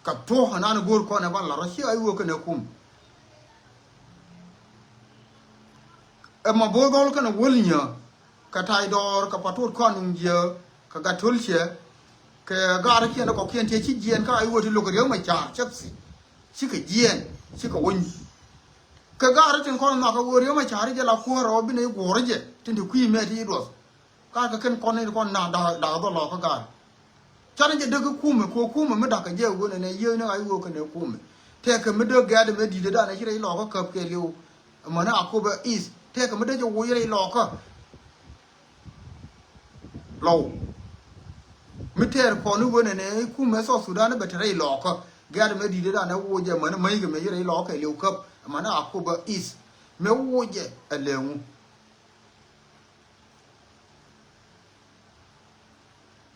Kɛ thuɔ̱k ɛ nan go̱o̱r kɔn ɛ ban lat rɔ ciɛ ɣa̱c wöök kɛnɛ kumɛ. Ɛ ma bo̱o̱r dhɔl kɛnɛ wäl nyä. Kɛ ta̱y dɔɔr, kɛ pa̱t tuɔt kɔn nuŋ jiääk, kɛ gat to̱l ciɛ, kɛ gaarä kiɛn kɔkiɛn tiee ci jiɛɛn kä a iwä ti lo̱k kɛ Riek Machar cäpthi. Cikɛ jiɛɛn, cikɛ wä nyuc. Kɛ gaarä tin kɔn nhɔakä ɣöö Riek Machar jɛ la kuäärä ɣöö bi nɛy guɔ̱ɔ̱rä jɛ, tin ti kui̱ mɛt i̱ duɔth. Ka kɛ kɛn kɔn ni kɔn na dak, dak dhɔl lɔkä gaarä. Canɛ jɛ däk kä kumɛ, kɛ kumɛ mi da̱k kɛ jɛ ɣöö nɛnɛ yiëëni ɣa̱c ɣöö kɛnɛ kumɛ. Tɛkɛ mi däk gɛ̈t mɛ di̱t ɛ danɛ ci rɛy lɔkä käp kɛ liw. Ɛmɔni Akobo East. Tɛkɛ mi däk jɛ woc rɛy lɔkä. Lɔw. Mi tɛɛr kɔn i̱ ɣöö nɛnɛ kumɛ South Sudan bɛ te rɛy lɔkä. Gɛ̈t mɛ di̱t ɛ danɛ woc jɛ ɛmɔni mäc kɛ mɛ ci rɛy lɔkä kɛ liw käp. Ɛmɔni Akobo East. Mɛ woc jɛ ɛ lɛŋu.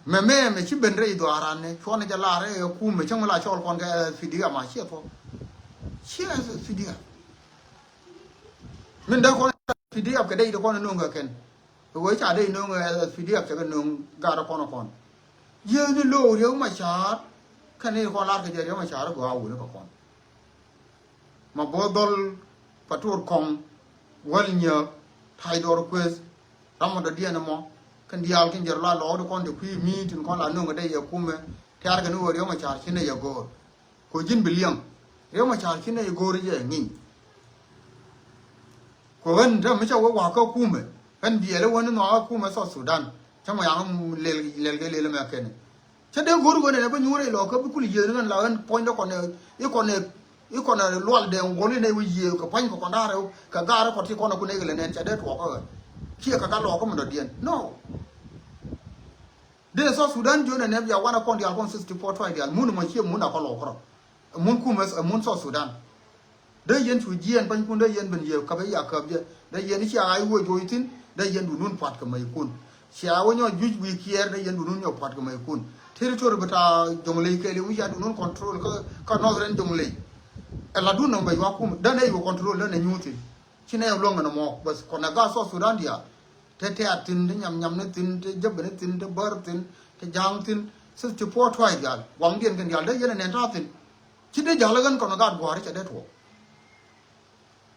Mɛ mɛ mɛ ci ben rɛy dhuaaran ni cuɔn ni jɛ lar rɛy ɛ kumɛ cäŋ mi la cɔl kɔn kɛ S P D F ma ciɛ thuɔ̱k. Ciɛ S P D F. Min dee kɔn S P D F kɛ dee ti kɔn no̱o̱ŋ kɛ kɛn. Kɛ wee ca dee no̱o̱ŋ S P D F cɛ kɛ no̱o̱ŋ gat kɔn kɔn. Yiëë ni lo̱o̱ Riek Machar. Kɛn ni kɔn lar kɛ jɛ Riek Machar gɔaa wuni kɛ kɔn. Ma bo̱o̱th dhɔl pa tuɔɔr kɔŋ wäl nyääk ta̱y dɔɔr kuëth. Ram ma dɔ̱diɛn ɛmɔ kɛn diaal kɛn jɛr la lɔɔk di kɔn ti kui̱ mi tin kɔn la no̱ŋ kɛ dee yɛ kumɛ. Tɛ̈r kɛ ni ɣöö Riek Machar ci nɛy ɛ go̱o̱r. Kɛ ɣöö ji̱n bi liɛŋ Riek Machar ci nɛy ɛ go̱o̱r jɛ ŋi̱ny. Kɛ ɣän te mi cä wee wa̱a̱ kä kumɛ ɣän biɛl i̱ wän i̱ nhɔakä kumɛ South Sudan. Cä mɔ yaŋ lɛl, lɛl kɛ lɛl mɛ kɛn. Cä dee go̱r ɣän ɛn ɛ bä nyuur rɛy lɔɔkä bi kul yiëëni ɣän la ɣän puɔ̱nydä kɔn ɛ i̱ kɔn ɛ i̱ kɔn ɛ lual dee ŋuɔl in ɛ wi̱c yiëë kɛ pua̱ny kɛ kɔn da̱a̱r ɛ kɛ ga̱a̱r ɛ kɔn ti kɔn ɛ kun ɛ kɛ lɛ nɛn cä dee tuɔɔkä ɣän. Ciɛ kɛ ka lɔɔkä mi dɔ̱diɛn. No. Dee South Sudan jiön ɛ nɛ bia wanɛ kɔn diaal kɔn sixty four twice diaal mun mɔ ciɛ mun a kɔn lɔɔkä rɔ. Mun kumɛ mun South Sudan. Dee yɛn cu jiɛɛn panykun dee yɛn ben yɛ käp ɛ ya käp jɛ dee yɛn cia ɣa̱c wee joc thi̱n dee yɛn dun wun pua̱t kɛ mɛykun. Cia wee nyɔ juc wi̱i̱ kiɛɛr dee yɛn dun wun nyɔ pua̱t kɛ mɛykun. Territory bi ta̱a̱ Jonglei kɛɛliw mi cia dun wun control kä, kä northern Jonglei. Ɛ latdun nɔm bɛ yuak kum dee nɛ yuɔ control dee nɛ nyuuth thi̱n. Ci nɛ luäŋ ɛn ɛmɔ bäth kɔn ɛ gaat South Sudan diaal. Te tɛ̈t thi̱n, te nyam nyam ni thi̱n, te jäp ni thi̱n, te bär thi̱n, te ja̱a̱ŋ thi̱n. Sixty four twice diaal gua̱ŋdiɛn kɛn diaal dee yɛn ɛ nɛn ta̱a̱ thi̱n. Ci dee ja̱l ɣän kɔn gaat gua̱a̱ri cɛ dee tuɔɔk.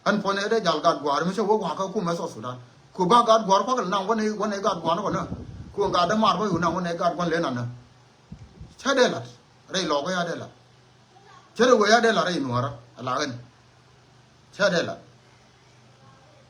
Ɣän puɔ̱nydɛ dee ja̱l gaat gua̱a̱ri mi cä wee wa̱a̱ kä kumɛ South Sudan. Ku ba gaat gua̱a̱r kua̱k lɛ naŋ wänɛ, wänɛ gaat gua̱a̱r kɔn nä. Ku gat dee maar bä yu naŋ wänɛ gaat gua̱a̱r lɛ naŋ nä. Cä dee la̱t rɛy lɔɔkä ya dee la̱t. Cä dee wee ya dee la̱t rɛy nuäärä a la ɣän. Cä dee la̱t.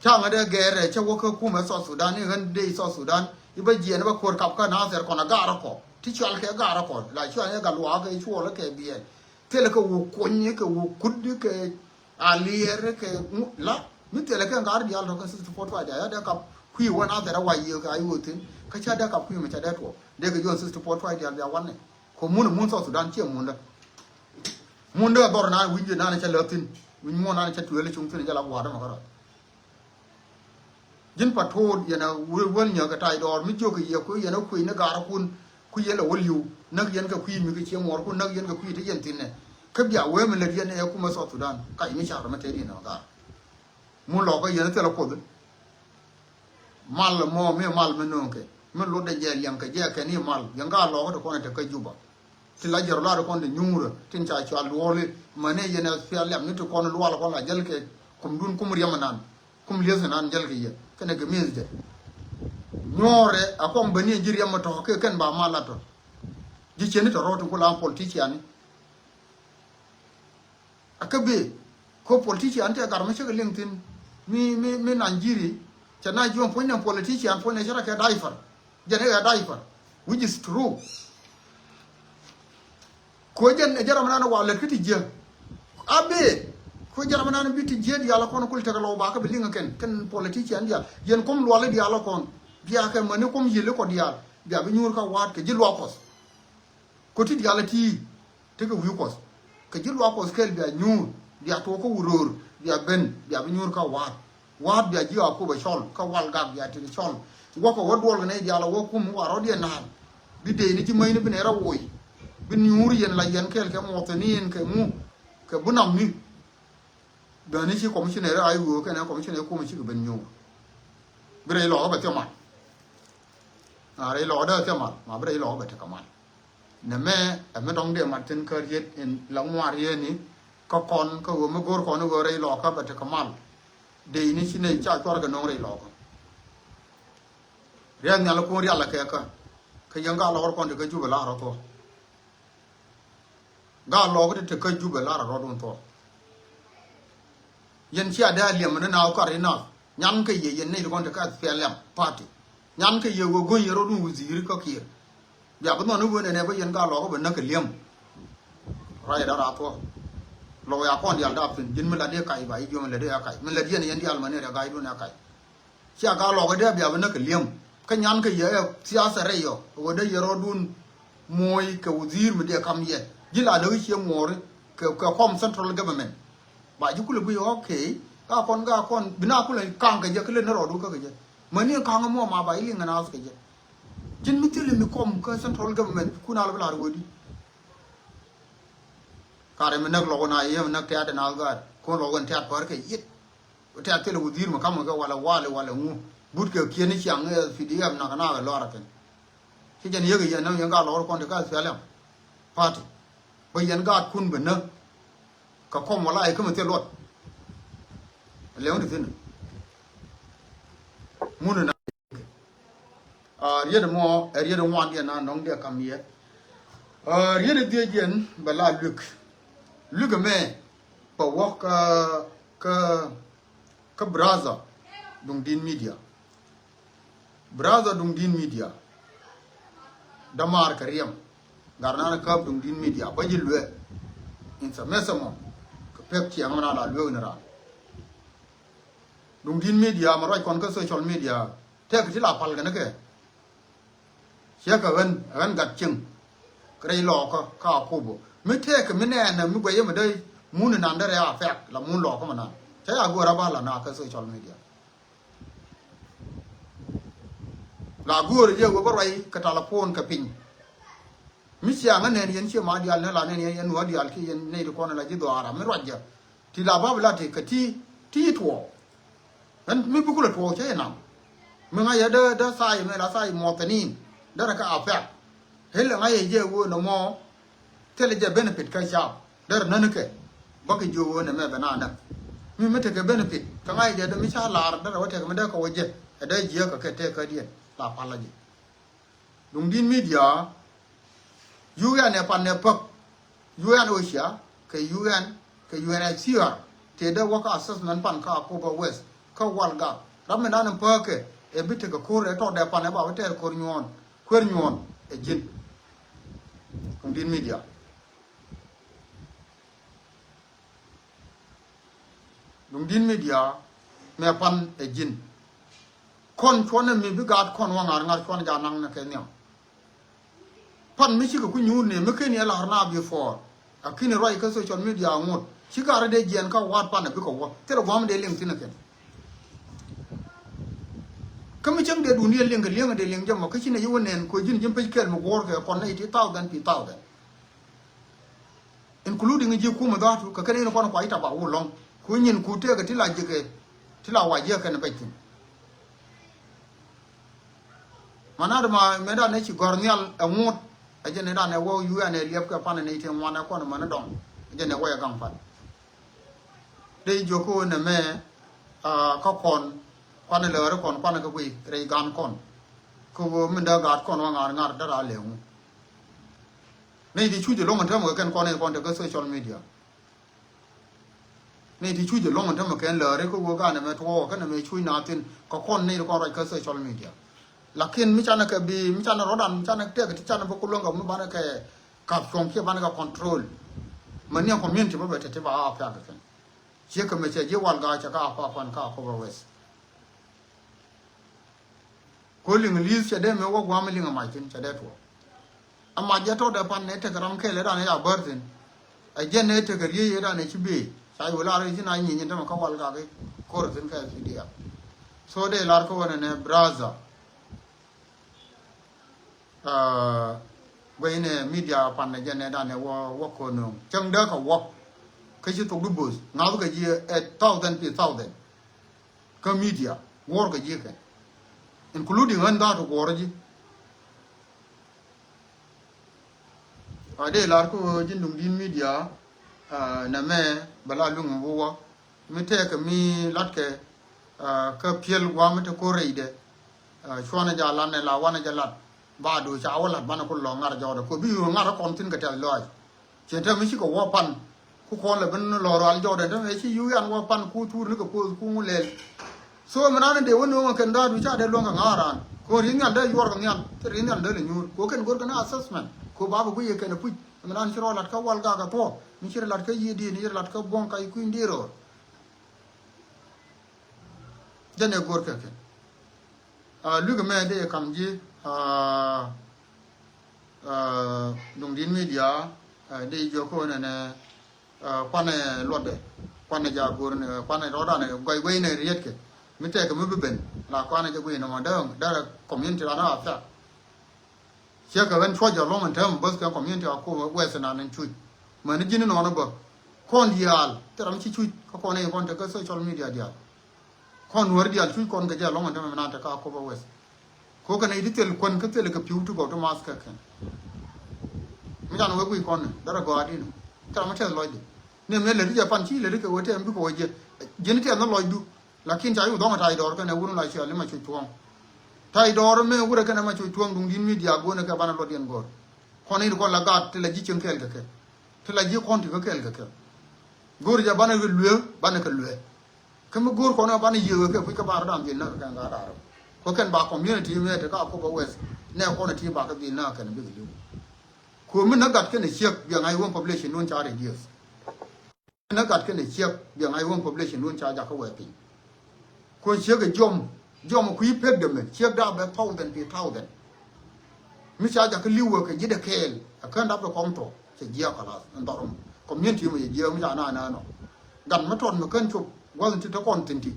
Ca ŋä dee gɛɛrɛ cä wä kä kumɛ South Sudan i̱ ɣän dee South Sudan i̱ bä jiɛɛn i̱ bä kuäär kap kä Nathɛr kɔn a gaarä kɔ ti cual kɛ gaarä kɔ la cual i̱ gat luaak kɛ cuɔl kɛ biɛɛl. Thilɛ kɛ wä kuny kɛ wä kut kɛ a liɛɛr kɛ ŋu la mi thilɛ kɛ ŋa̱r diaal tɔ̱ kɛ sixty four twice diaal ya dee kap kui̱ wä Nathɛr a wa yiëë kɛ a i̱ wä thi̱n kä ca dee kap kui̱ mɛ ca dee tuɔɔk dee kɛ jiɔn sixty four twice diaal bia wanɛ. Kɛ mun mun South Sudan ciɛ mundä. Mundä dhɔr nan wi̱ny jɛ nan cä lä thi̱n wi̱ny muɔ̱ɔ̱n nan cä tuëël cuŋ thi̱n jɛ la gua̱a̱r dämɛ kärɔa. Ji̱n pa to̱o̱t yɛn a wä-, wäl nyäk kɛ ta̱y dɔɔr mi jiök kɛ yiëë kui̱ yɛn a kui̱ ni ga̱a̱r kun kui̱ yɛn la wä li̱w näk yɛn kɛ kui̱ mi kɛ cie muɔɔr kun näk yɛn kɛ kui̱ te yɛn thi̱n nɛ. Kä bia wee mi lät yɛn ɛ kumɛ South Sudan ka yɛ mi car mɛ tɛt yɛn ɛ ga̱a̱r. Mun lɔkä yɛn a thilɛ kuoth. Mal mɔ mi mal mi nööŋkɛ mi lotdɛ jɛ liɛŋkɛ jɛ kɛn i̱ mal yɛn ka lɔkä ti kɔn ɛ te kä Juba. Ti la jɛr lar kɔn ti nyuurä tin ca cual luɔli mani yɛn a pial liam ni ti kɔn lual kɔn la jäl kɛ kum dun kum riɛm nan kum lieth nan jäl kɛ yɛ kɛn ɛ kɛ mi̱th jɛ. Nyuɔrɛ a kɔŋ bäni ji̱ riɛm tɔ̱ kɛ kɛn ba mal a tɔ̱. Ji̱ cieni tɔ̱ rɔɔt ti ku la politiciani. A kä bee ko politician tɛ gat mi cä kɛ liŋ thi̱n. Mi, mi, mi Nigeria, cɛ na jiɔn puɔ̱ny nɛ politician, puɔ̱ny nɛ cɛ rɔ kɛ diaper. Jɛn ɛ kɛ diaper, which is true. Kuɛ jɛn ɛ jɛn ram nan wa lät kä ti jiɛ. A bee, kuɛ jɛn ram nan bi ti jiɛ diaal kɔn kul tekɛ lɔw ba kä bi liŋ kɛn, kɛn politician diaal. Yɛn kum luali diaal kɔn. Bia kɛ mäni kum yili kɔ diaal. Bia bi nyuur kä waat kɛ ji̱ luak Kuɔth. Kɔ ti diaal ti tekɛ wi̱i̱ Kuɔth. Kɛ ji̱ luak Kuɔth kɛl bia nyuur, bia tuɔk kä wuror, bia ben, bia bi nyuur kä waat. Waat bia ji̱ a kup a cɔl, kä wal gak bia ti cɔl. Wä kɛ wä duɔl kɛ nɛy diaal a wä kum wa rɔ̱diɛn naan. Bi dee ni ji̱ mäcni bi nɛ rɔ woc. Bi nyuur yɛn la yɛn kɛl kɛ muɔth ni yɛn kɛ mu, kɛ bunam ni. Bɛ ni ci commissioner a iwuɔ kɛnɛ commissioner kum ci kɛ ben nyuur. Bi rɛy lɔkä bɛ thiɔ mal. A rɛy lɔkä dee thiɔ mal, ma bi rɛy lɔkä bɛ tekɛ mal. Nɛ mɛ ɛ mi dɔ̱ŋ dee mat thi̱n kä riet in la ŋuan riet ni kä kɔn kä ɣöö mi go̱o̱r kɔn i̱ ɣöö rɛy lɔkä bɛ tekɛ mal. Dee ni ci nɛy ca cuarɛ kɛ no̱o̱ŋ rɛy lɔkä. Riɛk nhial kun rial kɛ kä kä yɛn gaa lɔkä kɔn ti kä Jubɛ la rɔ thuɔ. Gaa lɔkä ti ti kä Jubɛ la rɔ rɔdun thuɔ. Yɛn cia dee a liɛm ni na kar inath. Nyan kɛ yɛ yɛn nɛy ti kɔn ti kä S P L M party. Nyan kɛ yɛ wä go̱ny yɛ rɔdun wä zi̱i̱ri kä Kiir. Bia bi nhɔn i̱ wen ɛnɛ bä yɛn gaa lɔkä bɛ näk kɛ liɛm. Ruacɛ dee raa thuɔ̱k. Lɔk ya kɔn diaal dap thi̱n ji̱n mi la dee kac ba i̱ jiɔm mi la dee ya kac mi la diɛn yɛn diaal mani rɛ ga̱a̱cdun ya kac. Cia gaa lɔkä dee bia bi näk kɛ liɛm. Kä nyan kɛ yɛ ɛ thiathɛ rɛy yɔ ɛ wä dee yɛ rɔɔdun. Moc kɛ wä dhi̱i̱r mi dee kam yɛ ji̱ la näk i̱ cie muɔɔri kɛ kɛ kɔm central government. Ba ji̱ kulɛ guic ɣɔ̱k kɛ i̱ gaa kɔn gaa kɔn bi na kulɛ ka̱ŋ kɛ jɛ kä lät ni rɔɔdun kä kɛ jɛ. Mäni ka̱ŋ mɔ ma ba i̱ liŋ ɛn ath kɛ jɛ. Ji̱n mi thilɛ mi kɔm kä central government kun a lɔ bi la̱r wee di. Karɛ mi näk lɔk na yem näk tɛ̈t na gaat kun lɔk in tɛ̈t pär kɛ yit. Tɛ̈t thilɛ wudhi̱i̱r mi ka̱m kɛ walɛ wali walɛ ŋu. But kɛ kiɛn i̱ ciaŋ i̱ P D F nak nak ɛ lɔr akɛn. Ci jɛn yek i̱ yɛn näk yɛn gaat lɔk kɔn ti ka S P L M party. Bä yɛn gaat kun bɛ näk. Kɛ kɔm wala i̱ kä mi thil luɔt. Lɛw ni thi̱n. Mun na. Riet mɔ ɛ riet ŋuan diɛn na nɔŋ diɛ kam yɛ. Riet dhiec yɛn bɛ la luek. Luek mɛ bɛ wä kä kä kä brother Duŋdi̱n Media. Brother Duŋdi̱n Media. Dämaar kɛ riɛm. Gat nan käp Duŋdi̱n Media bä ji̱ luek. In the message mɔ kɛ pek ciɛŋ mɛ na la luek ni ran. Duŋdi̱n Media mɛ ruac kɔn kä social media. Tɛk ti la pal kɛn kɛ. Ciɛ kɛ ɣän ɣän gat cieŋ. Kɛ rɛy lɔɔkä ka Akobo mi tɛk mi nɛɛnɛ mi guɛc yɛ mi dee mun inan derɛ a fɛk la mun lɔɔkä mi nan cɛ ya go̱o̱r a ba la na kä social media. La go̱o̱r jɛ wee bä ruac kɛ talapon kɛ piny. Mi ciaŋä nɛn yɛn ciɛ ma diaal nɛ la nɛn yɛn yɛn nuä diaal ki yɛn nɛy ti kɔn la ji̱ dhɔaara mi ruac jɛ. Ti la bap la ti kɛ ti ti tuɔɔk. Ɛn mi bi kulɛ tuɔɔk cä yɛ nam. Mi ŋa̱c yɛ dee dee tha̱a̱c mɛ la tha̱a̱c muɔthɛnin derɛ kɛ a pɛk. Hel ŋa̱c yɛ jɛ wee nɔmɔ. Thilɛ jɛ benefit kä cap derɛ näni kɛ bä kɛ jiök wee nɛ mɛ bɛ na näk. Mi mi tekɛ benefit kɛ ŋa̱c yɛ jɛ dee mi ca lar derɛ wä tekɛ mi dee kɛ wä jɛ ɛ dee jiäk kɛ kɛ tëëk kädiɛn la pal la jɛ. Duŋdi̱n Media. U N ɛ pan nɛ päk. U N Asia kɛ U N kɛ U N H C R. Tëë dee wäkä assessment pan kä Akobo West kä Walgak ram mi nan in päkɛ ɛ bi tekɛ ko̱r ɛ tɔt dɛ pan ɛ ba bi tɛɛr ko̱r nyuɔ̱ɔ̱n kuer nyuɔ̱ɔ̱n ɛ ji̱n. Duŋdi̱n Media. Duŋdi̱n Media mɛ pan ɛ ji̱n. Kɔn cuɔnɛ mi bi gaat kɔn wä ŋa̱r ŋa̱r cuɔn ja naŋ ni kɛ nhiam. Pan mi cikɛ ku nyuur ni mi ken yɛ la̱r na before. A kini ruac kä social media ŋot ci gaat dee jiɛn kä wa̱a̱t pan ɛ bikɛ wä thilɛ gua̱a̱m dee liŋ thin ɛ kɛn. Kä mi cäŋ dee duun yɛ liŋ kɛ liŋ dee liŋ jɛ mɔ kä ci nɛ yi wä nɛn kuɛ ji̱n ji̱n pec kɛl mi guɔ̱ɔ̱r kɛ kɔn nɛ iti thousand pi thousand. Including ji̱ kumɛ dhɔaatu kɛ kɛn in kɔn kua i̱ taba wulɔŋ ku nyin ku tëëkɛ ti la ji̱kɛ ti la wa ji̱kɛ kɛn bɛc thi̱n. Manat ma mëëdan ɛ ci gɔ̱r nhial ɛ ŋut ɛ jɛn ëëdan ɛ wä U N ɛ liɛpkɛ pan ɛ nɛy ti ŋuan ɛ kɔn män ɛ dɔŋ ɛ jɛn ɛ wä ɛ gaŋ pan. Dee jiök kä ɣöö nɛmɛ kä kɔn kuanɛ lääri kɔn kuanɛ kɛ guiy rɛy gan kɔn. Kä ɣöö min dee gaat kɔn wä ŋa̱r ŋa̱r dee raa lɛɛŋu. Nɛy ti cuc ɛlɔ̱ŋ ɛn täämɛ kɛ kɛn kɔn in kɔn te kä social media. Ni ti cuc ɛlɔ̱ŋ ɛn tämɛ kɛn lääri kä wee ganɛ mɛ tuɔɔk kɛnɛ mɛ cuc na thin kɛ kɔn ni ti kɔn ruac kä social media. Lakin mi canɛ kɛ bi mi canɛ rɔ̱dan mi canɛ tɛk ti canɛ bä ku luäŋ kɛ mi banɛ kɛ kap cuɔ̱ŋ kiɛ banɛ kɛ control. Mɛ ni community bä bɛ tɛt ti ba a piak kɛ kɛn. Ciek kɛ mɛ cɛ ji̱ Walgak cɛ ka a kɔa kuan ka a kɔp a wes. Ko liŋ li̱th cɛ dee mëë wä gua̱a̱m liŋ ɛ mac thi̱n cɛ dee tuɔɔk. Ɛ mac jɛ tɔ̱ dee pan nɛ tekɛ ram kɛl ɛ dan ɛ ca bär thi̱n. Ɛ jɛn nɛ tekɛ riey ɛ dan ɛ ci bëë ca yol lar ɛ ci na nyieny ɛn tämɛ kä Walgak i̱ ko̱r thi̱n kɛ P D F. So dee lar kä wänɛ nɛ brother. Guɛy nɛ media pan nɛ jɛn nɛ dan ɛ wä wä ko̱r nööŋ cäŋ dee kɛ wä. Kä ci thok di bo̱th ŋa̱th kɛ ji̱ ɛ thousand pi thousand. Kä media guɔ̱ɔ̱r kɛ ji̱ kɛn including ɣän dha̱a̱t guɔ̱ɔ̱r ji̱. A dee lar kä ji̱ duŋ di̱n media. Nɛ mɛ bɛ la luŋ wä wä mi tɛɛkɛ mi latkɛ kä piɛl gua̱a̱ mi te ko̱r rɛydɛ. Cuɔnɛ ja lat nɛ la wanɛ jɛ lat ba do̱ ca wä lat banɛ ku lɔ̱ŋ ŋa̱r jɔɔdɛ ko bi yo̱o̱ ŋa̱r kɔn thi̱n kɛ tɛth lɔaac. Cɛ te mi cikɛ wä pan ku kɔn lɛ ben lɔ rual jɔɔdɛ te mɛ ci yuk yan wä pan ku thur ni kɛ poth ku ŋu lɛl. So mi nan dee wä no̱o̱ŋ kɛn da̱a̱t mi ca dee luɔ̱ŋ kɛ ŋa̱a̱r raan ko ri̱n nhial dee yuɔr kɛ nhial te ri̱n nhial dee lɛ nyuur ko kɛn go̱r kɛn assessment ko ba bɛ guic yɛ kɛn ɛ puc. Mi nan ci rɔ lat kä Walgak ɛ thuɔ̱k mi ci rɔ lat kä yiëë di̱i̱t ni ci rɔ lat kä buɔ̱ŋ ka kui̱n di̱i̱t rɔɔr. Jɛn ɛ go̱r kɛ kɛn. Lui̱kɛ mɛ dee kam ji̱ duŋ di̱t media dee jiök kä nɛnɛ. Kuanɛ luɔtdɛ kuanɛ ja go̱r nɛ kuanɛ rɔɔdan gɔy guey nɛ rietkɛ mi tɛkɛ mi bi ben la kuanɛ jɛ guey nɛ mɔ dee dee community ran a affect. Ciɛ kɛ ɣän cuɔc jɛ lɔŋ ɛn täämɛ bäth kɛ community a ko wɛth ɛnan ɛn cuc. Mäni ji̱n inɔnɔ bä kɔn diaal thil ram ci cuc kä kɔn in kɔn te kä social media diaal. Kɔn nuäri diaal cuc kɔn kɛ jɛ lɔŋ ɛn täämɛ mi nan te ka ko bä wɛth. Ko kɛn a iti thil kuän kä thil kɛ pi̱w ti gɔw ti math kɛ kɛn. Mi can wee guic kɔn ni därɛ gɔaa dini thil ram mi tɛth lɔcdi. Ni mi lɛ ti jɛ pan ci lɛ ti kɛ wee tɛm bikɛ wee jɛ ji̱n tɛth ni lɔcdu. Lakin ca yuk dhɔŋ a ta̱a̱c dɔɔr kɛnɛ wun la ciali ma cuc tuɔ̱ɔ̱ŋ. Ta̱a̱c dɔɔr mëë wurɛ kɛnɛ ma cuc tuɔ̱ɔ̱ŋ duŋ di̱t mi diaak go̱o̱nɛ kɛ banɛ luɔt yɛn go̱o̱r. Kɔn in kɔn la gaat ti la ji̱ cieŋ kɛɛl kɛ kɛ ti la ji̱ kɔn ti kä kɛɛl kɛ kɛ. Go̱o̱r jɛ banɛ lueek banɛ kɛ lueek. Kä mi go̱o̱r kɔn banɛ yiëë kɛ puc kä ba rɔ dam dhil näk kɛ kɛn gaat arɔ. Kɔ kɛn ba community mëë ti ka kop a weth nɛ kɔn ti ba kɛ dhil näk kɛn bikɛ li̱w. Kuɔ mi näk gat kɛnɛ ciek biɛ ŋa̱c wä population dun ca reduce. Nä gat kɛnɛ ciek biɛ ŋa̱c wä population dun ca jakä wɛ piny. Kuɔn ciek ɛ jiɔm jiɔm kui̱ pek dämɛ ciek da̱a̱ bɛ thousand pi thousand. Mi ca jakä li̱w wä kɛ ji̱ dɛ kɛɛl ɛ kän dap dɛ kɔm tɔ cɛ jiɛk kalath ɛn dhɔr community mɔ cɛ jiɛk mi ca na na nɔ. Gat mi tɔt mi kän cop gua̱th ti te kɔn thin ti.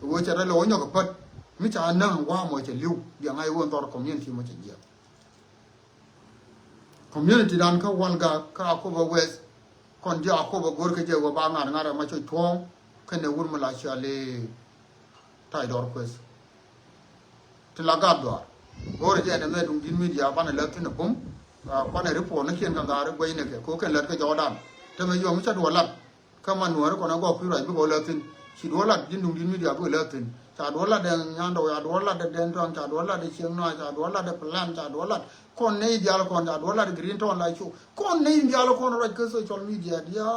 Wee cɛ rɛ lɛ wä nyɔk ɛ pät mi ca näŋ wa̱a̱ mɔ cɛ li̱w biɛ ŋa̱c wä ɛn dhɔr community mɔ cɛ jiɛk. Community dan kä Walgak kä Akobo West kɔn ji̱ Akobo go̱r kä jɛ wä ba ŋa̱r ŋa̱r ma coc tuɔ̱ɔ̱ŋ kɛnɛ wur mi la ciali ta̱a̱c dɔɔr kueth. Ti la gat duaar go̱r jɛ nɛ mɛ duŋ di̱t media banɛ lät thin a bum. Kuanɛ report ni kiɛn kä ŋa̱r guey ni kɛ ko kɛn lät kä jɔɔdan te mɛ yuɔm mi ca duɔ lat. Kä man nuääri kɔn a gɔɔk kui̱ ruac bikɛ wä lät thi̱n. Ci duɔ̱ɔ̱r lat ji̱n duŋ di̱t media bikɛ lät thi̱n. Ca duɔ̱ɔ̱r lat dɛ Nyandɔw, ca duɔ̱ɔ̱r lat dɛ Cieŋ Nɔa, ca duɔ̱ɔ̱r lat dɛ Plan, ca duɔ̱ɔ̱r lat kɔn nɛy diaal kɔn, ca duɔ̱ɔ̱r lat Green Town la cu kɔn nɛy diaal kɔn ruac kä social media diaal.